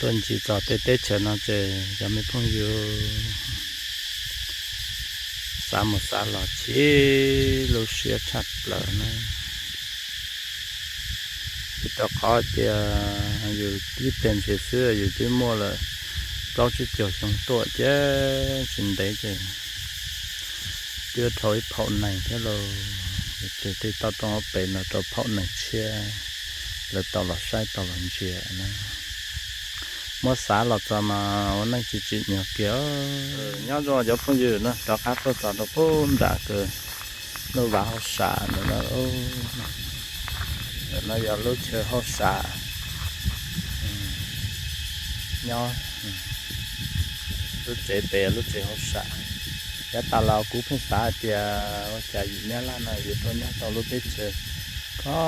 Tuaj ncig txog tej teb chaws no ces cov me phooj ywg, xav mus xav los chim lub siab tshaj plaws na. Vim rau qhov tias yus ib pliag ntshis xwb yus twb muaj lawm plaub tsib caug xyoo tuaj ces tsis ntev ces twb dhau ib phaum neeg thiab lauj. Ces tej toj roob hauv pes no rau phaum neeg tshiab lawv tau los saib tau los ntsia na. Muab xav los txog mas ua neej tsis tsim nyog kiag. Nyob zoo cov phooj ywg na, rov qab tuaj txog rau pem nram kawg lub vaj hauj sam ntawm no. Ntawm no yog lub chaw hauj sam nyob, lub tsev pem lub tsev hauj sam. Yav tas los kuv pheej xav hais tias ua cas yim Nyab Laj no yuav tuaj nyob tau lub teb chaws kho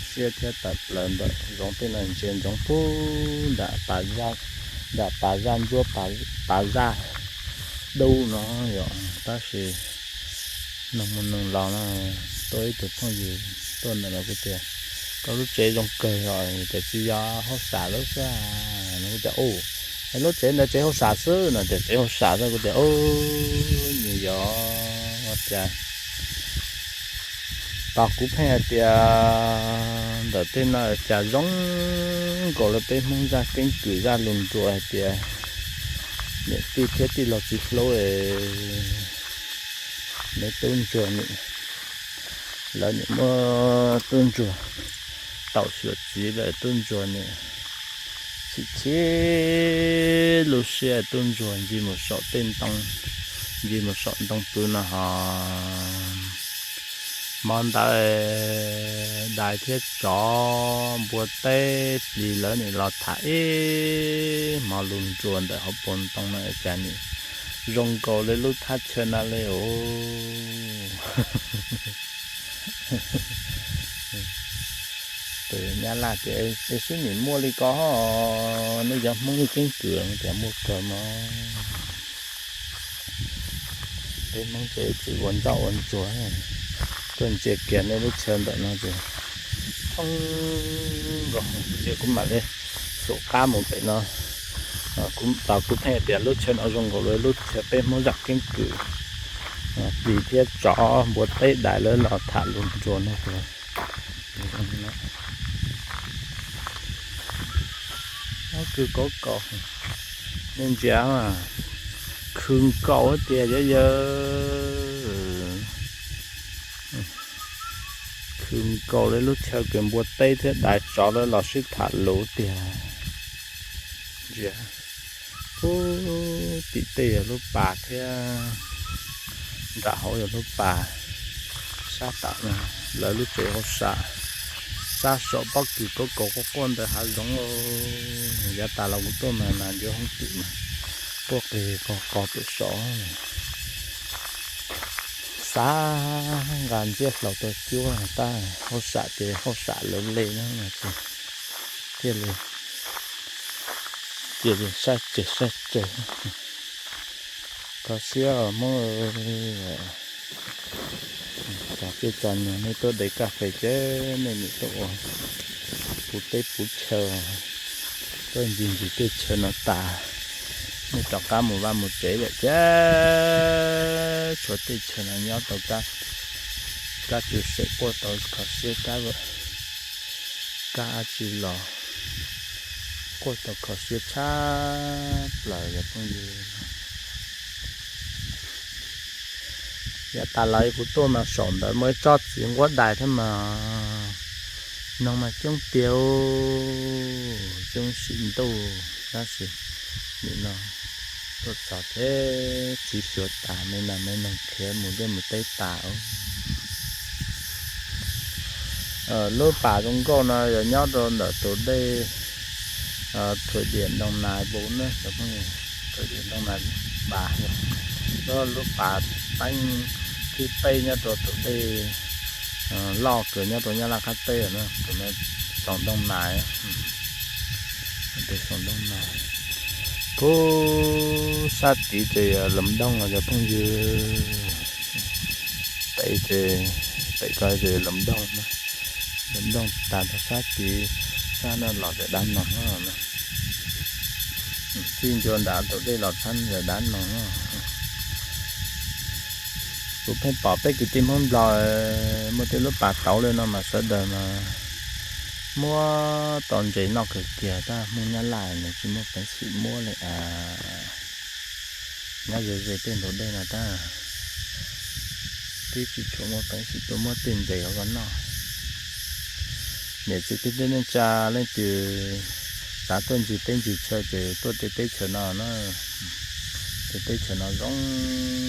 siab thiab tawm plaws ntawm zoov tej no ntsia ntsoov puag nram pas zaj, nram pas zaj ntsuab, pas zaj dub no yom. Tab sis noog mus noog los no, tuaj ib tug phooj ywg tuaj ntawm no kuj tias koj lub tsev zoo kawg os, tias tsis yog hauj sam lub xwb no. Kuv tias u, es lub tsev ntawd tsev hauj sam xwb no, tias tsev hauj sam xwb. Kuv tias u, nws yog ua cas tos kuv pheej hais tias ntawm tej no cas zoo nkaus li peb Hmoob zaj keeb kwm zaj lus nruas hais tias niam tij thiab tij laug tsis hlub es neb tub ntsuag nim, lawv nim muab tub ntsuag tau xyuam txiv lawm, tub ntsuag nim chim chim lub siab, tub ntsuag ncig mus saum tej ntoo, ncig mus saum ntoo pw no ho hmo ntawd dais thiab tsov npua teb plis lawv nim los tham ib hmo lus nruas ntawm hauv paus ntoo no cas nim zoo nkaus li lub thaj chaw no li os. Tus Nyab Laj tias es xwb nim muaj li ko, nej cov Hmoob lub keeb kwm tias muaj kawg mog. Peb Hmoob ces tsis ua ntsoj ua ntsuag, tuaj ntsia kiag nej lub chaw ntawm no ces thoob nkaus ces kuv mam li xum qab mus pem no. Kuv tos kuv pheej tias lub chaw no zoo nkaus li lub chaw peb Hmoob zaj keeb kwm, plis thiab tsov npua teb dais lawv los tham lus nruas no. Ob kws kaub kaus, nej ntsia, khw nkaus tiag yawg yawg. Khw nkaus li lub chaw kws npua teb thiab dais tsov lawv los sib tham lus tiag. Ntsia, pub tim tej yog lub pas thiab nram hauv yog lub pas. Sab tom lawv lub tsev hauj sam, sab saum pob kws kaub kaus quaj quaj ntawm hav zoov. Yav tas los kuv tuaj mas nas ncuav hoob twm mas quaj qig qog qog pem saud. Xav nqa ntsiab hlau tuaj cuab tab hauj sam ces hauj sam lawv le no ces thiaj li, cia li saib tseg saib tseg. Kho siab Hmoob, txog tej txog nyuag nej tuaj de kaj fes ces nej nim tuaj ua puv teb puv chaw, tuaj ncig ncig tej chaw no tas, nej rov qab mus vaj mus tsev lawm ces tshuav tej chaw no nyob tau kab tsw sem quaj tau kho siab kab, kab dab tsi los quaj tau kho siab tshaj plaws yog phooj ywg. Yav tas los kuv tuaj mas saum ntawd muaj ib tsob txiv nquab dais thiab mas noog mas coob tiag, coob sim ntuj tab sis nim no tuaj txog ces txiv xyuas tas me nas me noog khiav mus liaj mus teb tas. Lub pas zoo nkauj no yog nyob rau ntawm tus dej Thuaim Diam Ntoo Nais Npus na, Thuaim Diam Ntoo Nais Npas, lub pas teeb thib peb nyob rau tus dej loj kawg nyob rau Nyab Laj qab teb na, tus no Xoom Ntoo Nais, Xoom Ntoo Nais. Kuv sab tid ces yog Loos Ntooj los cov phooj ywg, pem ces, pem ko ces Loos Ntooj, Loos Ntooj tas rau sab tid, sab no los ces Dab Noog na. Tij ncua nram tus dej los txhab ntawm dab no. Kuv pheej pom peb kwv tij Hmoob Nplog muaj tej lub pas tauv li no mas sawv daws mas muab tau ntses noj kawg kiag tab Hmoob Nyab Laj nws tsis muaj peev xwm muab li a. Nyob ze ze tej ntug dej no tab twb tsis tshua muaj peev xwm tuaj muab tej ntses hauv ko noj. Niam txiv kwv tij neej tsa leej twg xav tuaj ncig teb ncig chaw ces tuaj tej teb chaws no na. Tej teb chaws no zoo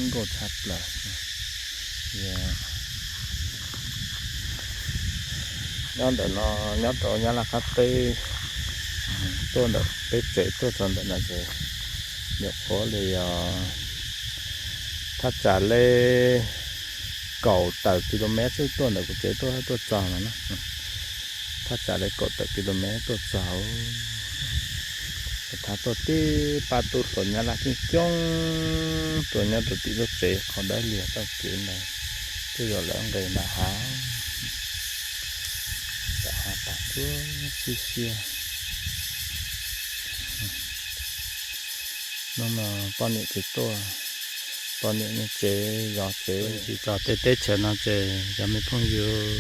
nkauj tshaj plaws. Nyob ntawm no, nyob rau Nyab Laj qab teb, tuaj ntawm peb tsev tuaj txog ntawm no ces nyuam qhuav li yog thaj tsam li kaum tawm kilomev xwb, tuaj ntawm kuv tsev tuaj tuaj txog no na. Thaj tsam li kaum tawm kilomev tuaj txog. Thav tuaj tib pab tub hluas Nyab Laj coob coob tuaj nyob rau tim lub tsev qhov dawb liag txoj kev ntawd, tuaj zom lawv nqes nram hav, nram hav tas tsuab xiab xiab. Hnub no poj niam tsis tuaj, poj niam nyob tsev zov tsev. Ncig txog tej teb chaws no ces cov me phooj ywg,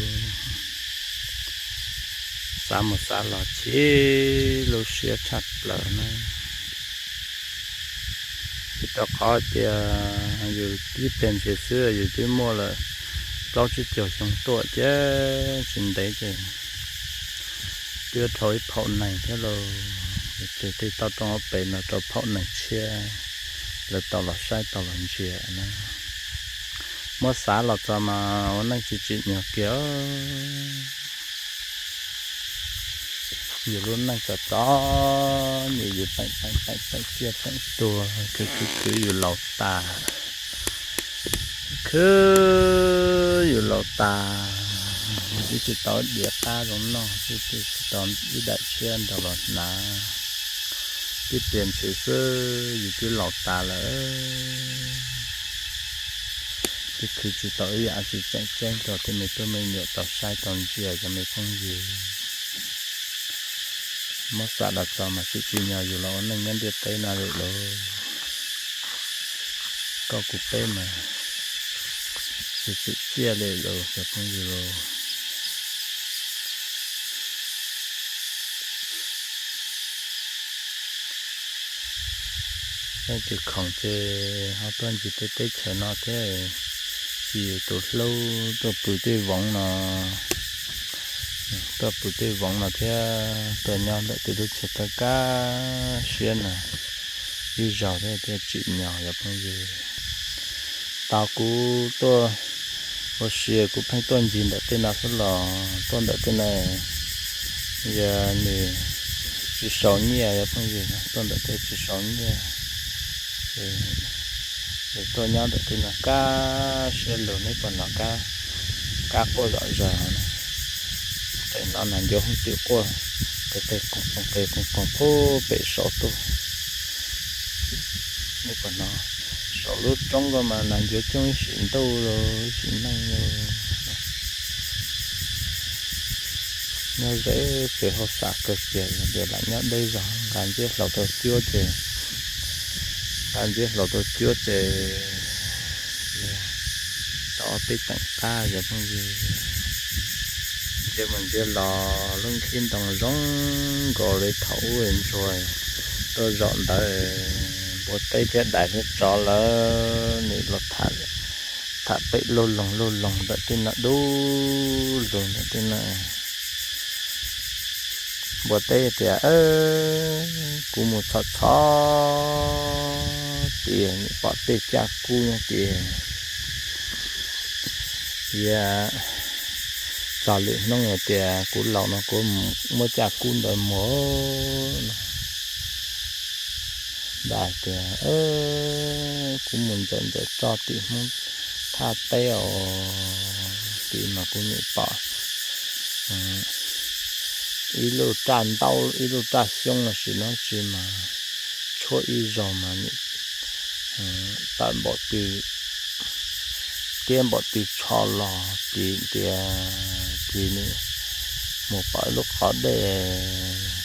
xav mus xav los chim lub siab tshaj plaws na. Vim rau qhov tias yus ib pliag ntshis xwb yus twb muaj lawm plaub tsib caug xyoo tuaj thiab tsis ntev ces twb dhau ib phaum neeg thiab lauj. Ces tej toj roob hauv pes no rau phaum neeg tshiab lawv tau los saib tau los ntsia na. Muab xav los txog mas ua neej tsis tsim nyog kiag. Yus lub neej txom txom nyem yus peem peem peem peem tsiaj peem tuag khwv khwv khwv yus laus tas. Khwv yus laus tas, yus twb tsis tau diav qab zoo noj, twb tsis tau ib daim tshiab nrog los hnav. Tib pliag ntshis xwb yus twb laus tas lawm. Twb khwv tsis tau ib yam tsis tseem ceeb rau tej me tub me nyuam tau saib tau ntsia cov me phooj ywg. Muab xam los txog mas tsis tsim nyog yus los ua neej nyob ntiaj teb no li lauj. Koj kuv peb mas tsis txwm ciaj li lauj cov phooj ywg lauj. Leej twg khoom ces ho tuaj ncig tej teb chaws no thiab, tsis yus tus hlub tuaj pw tej voov no, tuaj pw tej voov no thiab tuaj nyob ntawm tej lub chaw kaj kaj siab na, ib zaug thiab thiaj tsim nyog cov phooj ywg. Tau kuv tuaj ua si kuv pheej tuaj ncig ntawm tej no xwb los tuaj ntawm tej no yog nws tsis sau nyiaj cov phooj ywg, tuaj ntawm tej tsis sau nyiaj. Ces tuaj nyob ntawm tej no kaj siab lug, neb puas hnov kab quaj zom zaws? Tseem hnov nas ncuav hooj twm quaj qis qis qoos qoos qis qoos qoos puag pem saum tuaj. Neb puas hnov? Saum lub roob ko mas nas ncuav coob ib sim ntuj los ib sim neej los. Nyob ze tsev hauj sam kawg kiag, yog tias lam nyob deb zog nqa nciab hlau rau cuab ces, nqa nciab hlau rau cuab ces tau ob peb teem qab cov phooj ywg. Ntsia mus ntsia los lub nkhib ntoo zoo nkaus li thaum ub ntsuag tuaj zaum ntawd, npua teb thiab dais thiab tsov lawv nim los tham pem lub loog lub loog ntawm tej no dub lug ntawm tej no. Npua teb tias, kuv mus txhom txhom tias nim pom tej caj kub nyob tias, yog txog lwm hnub hais tias kuv laus no kuv muab caj kub ntawd muag. Dais tias, kuv mus ntsaws ntsaws roj tim Hmoob thaj teb os, tim mas kuv nim pom ib lub raj ntaub ib lub raj xyoob los sis no tsis mas tshuab ib zaug mas nim tawm npaum twg tiab npaum twg tsho los ces tias ces nim mus pom ib lub qhov dej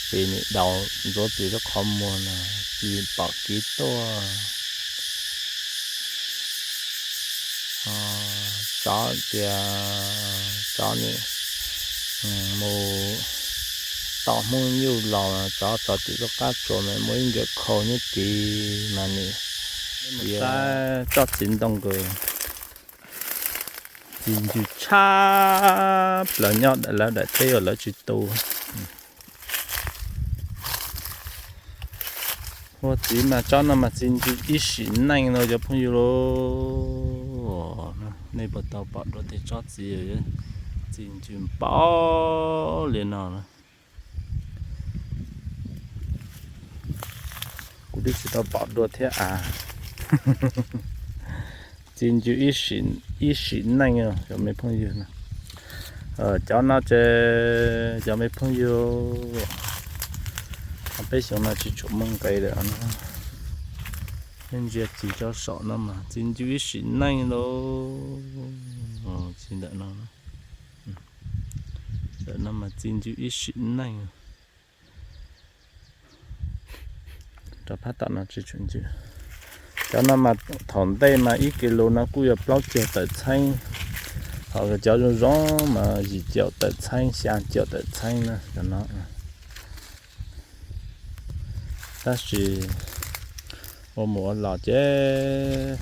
ces nim daus ntxuav plis lub qhov muag na. tsis pom kev tuaj. Tsov tias tsov nim mus tom Hmoob Nyuj los tsov txog tim lub qab tsuas mas muaj ib nkawm khau nyob tid mas nim saib tsob txiv ntoo nkawd txiv ntsws tshaj plaws nyob daim lawv daim teb uas lawv tsis tu. Ua txiv mas tsob no mas txiv ntsws ib sim neej no cov phooj ywg lauj. Nej puas tau pom dua tej tsob txiv, txiv ntsws npaum li no na. Kuv twb tsis tau pom dua thiab as. Txiv ntsws ib sim neej cov me phooj ywg na. Cov no ces cov me phooj ywg, peb xyoo no tsis tshua muaj nqe lawm no. Nej ntsia txiv tsob saum no mas txiv ntsws ib sim neej lauj. Txiv ntawm no, ntawm no mas txiv ntsws ib sim neej. Rov phab tom no tsis tshua ntsws. Cov no mas thaum ntej mas ib kis lus no kuj yog plaub caug tawm txheeb, ho cov zoo zoo mas yim caum tawm txheeb, xya caum tawm txheeb na cov no. Tab sis ua mus ua los ces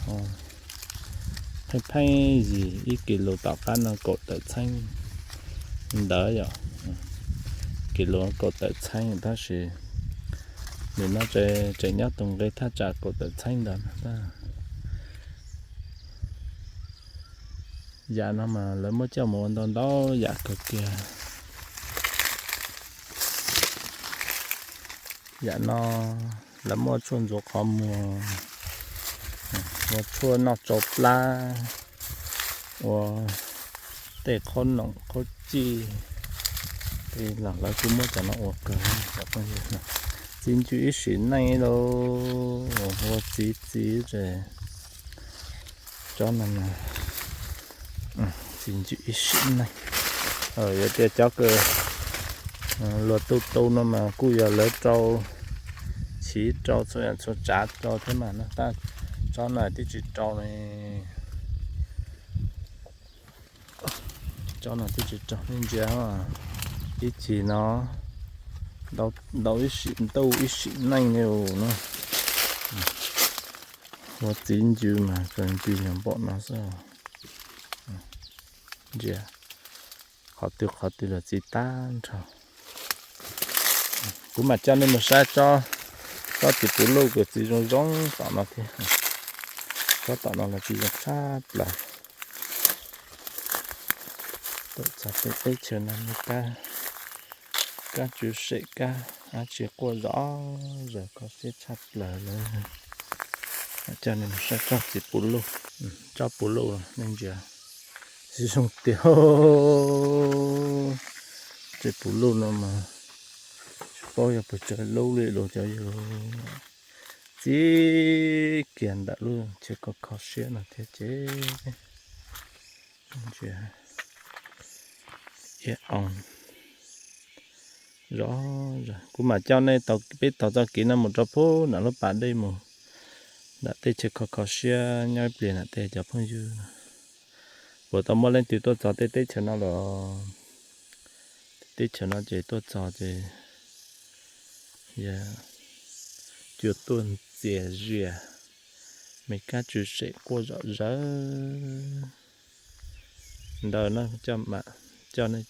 pheej pheej yim ib kis lus tom qab no kaum tawm txheeb ntawd yom. Kis lus kaum tawm txheeb tab sis nim no tseem nyob tus nqe thaj tsam kaum tawm txheeb ntawd. Yam no mas lawv muab coj mus ua ntau ntau yam kawg kiag. Yam no lawv muaj tshuaj ntxuav qhov muag, ua tshuaj noj tsau plab, ua tej qhob noom qhob cij los lawv kuj muab cov no ua kawg. Txiv ntsws ib sim neej lauj, ua txiv txiv ces tsob no txiv ntsws ib sim neej. Yog tias cov kws luag tu tu no mas kuj yog lawv rau, chiv rau txhua yam txhua tsav rau thiab mas no, tab tsob no twb tsis rau li. Tsob no twb tsis rau, nej ntsia ib chim no ntau ib sim ntuj ib sim neej li no. Ua txiv ntsws mas txawm ntsws yog npaum no xwb. Ntsia, qhov twg qhov twg los txiv tag nrho. Kuv mam coj nej mus saib tsob txiv puv luj kws txiv zoo zoo tom no thiab. Tsob tom no los txiv zoo tshaj plaws. Tuaj txog tej teb chaws no, kab tsw sem kab dab tsi quaj zom zaws kho siab tshaj plaws li. Coj nej mus saib tsob txiv puv luj, tsob puv luj nej ntsia, txiv zoo tiag. Tsob puv luj no mas tsis paub yog puas tsawg lub li los cov yus txib kiag ntawm lub chaw kho kho siab no thiab ces. Kuv mam coj nej, peb taug txoj kev no mus rau pem nram lub pas dej mus nram tej chaw kho kho siab nyob ib pliag nram tej cov phooj ywg. Puas tau muaj leej twg tuaj txog tej teb chaws no los? Teb chaws no ces tuaj txog ces yog cua tuaj ntxias zias, me kab tsw sem quaj zom zaws ntawd no. Coj nej